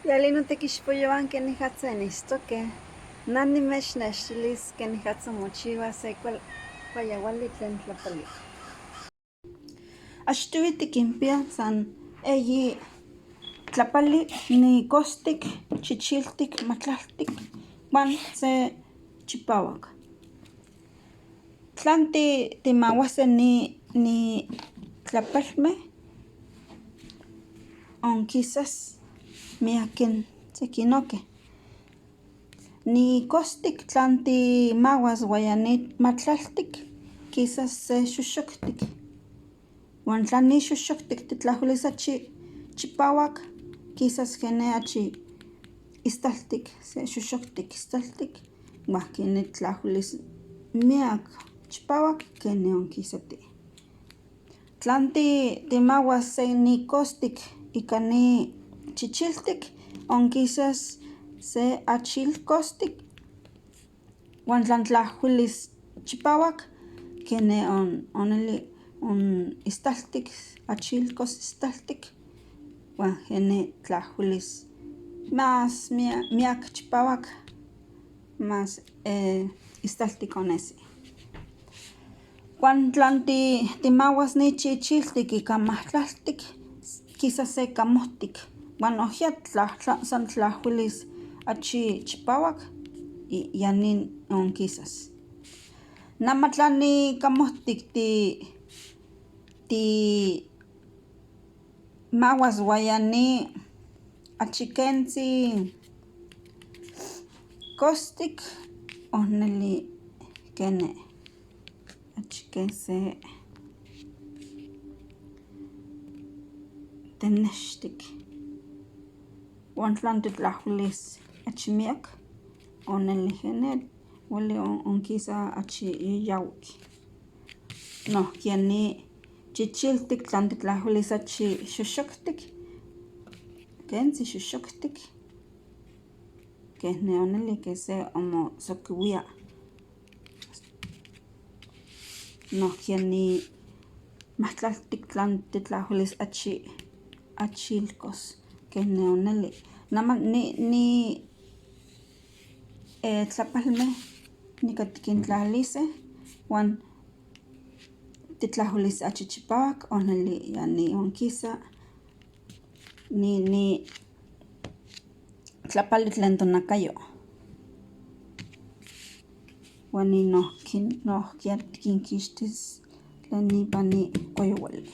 Yali notequixpoyohuan quenicatza initztoque, na nimechnextilis quenicatza mochiwa se cuayahuali tlen tlapali. Achtihui tiquinpiya san eyi tlapali ni costic, chichiltic, matlaltic huan se chipahuac. Tlan timahuase ni tlapalme onkisas miakin sekinoque. Ni costic tlan timahuas huan ya ni matlaltic kisas se xoxoctic. Huan tla ni xoxoctic titlajuilis achi chipahuac, kisas kene achi istaltic, se xoxoctic istaltic, huan kene tlajuilis miac chipahuac kene onkisati. Tlan timahuas se ni costic ica ni chichiltic, onkisas se achilcostic, huan tlan tlajuilis chipahuac, kene oneli istaltic, achilcos istaltic, huan kene tlajuilis mas miac chipahuac, mas istaltic onesi. Huan tlan timahuas ni chichiltic ika matlaltic, kisa se camohtic, huan nojquiya san tlajuilis achi chipahuac, ya nin onkisas. Nama tlan ni camohtic timahuas huan ya ni achi kentzi costic oneli kene achi ken se tenextic, huan tlan titlajuilis achi miac oneli kene hueli onkisa achi yayahuic. Nohkia ni chichiltic tlan titlajuilis achi xoxoctic, kentzi xoxoctic, keh ne oneli keh se omosokiwia. Nohkia ni matlaltic tlan titlajuilis achi achilcos keh ne oneli. Nama ni tlapalmeh nika tikintlalise huan titlajuilis achi chipahuac oneli ya ni onkisa ni tlapali tlen tonacayo. Huan ni nohkia tikinkixtis tlen ipan ni cuayahuali.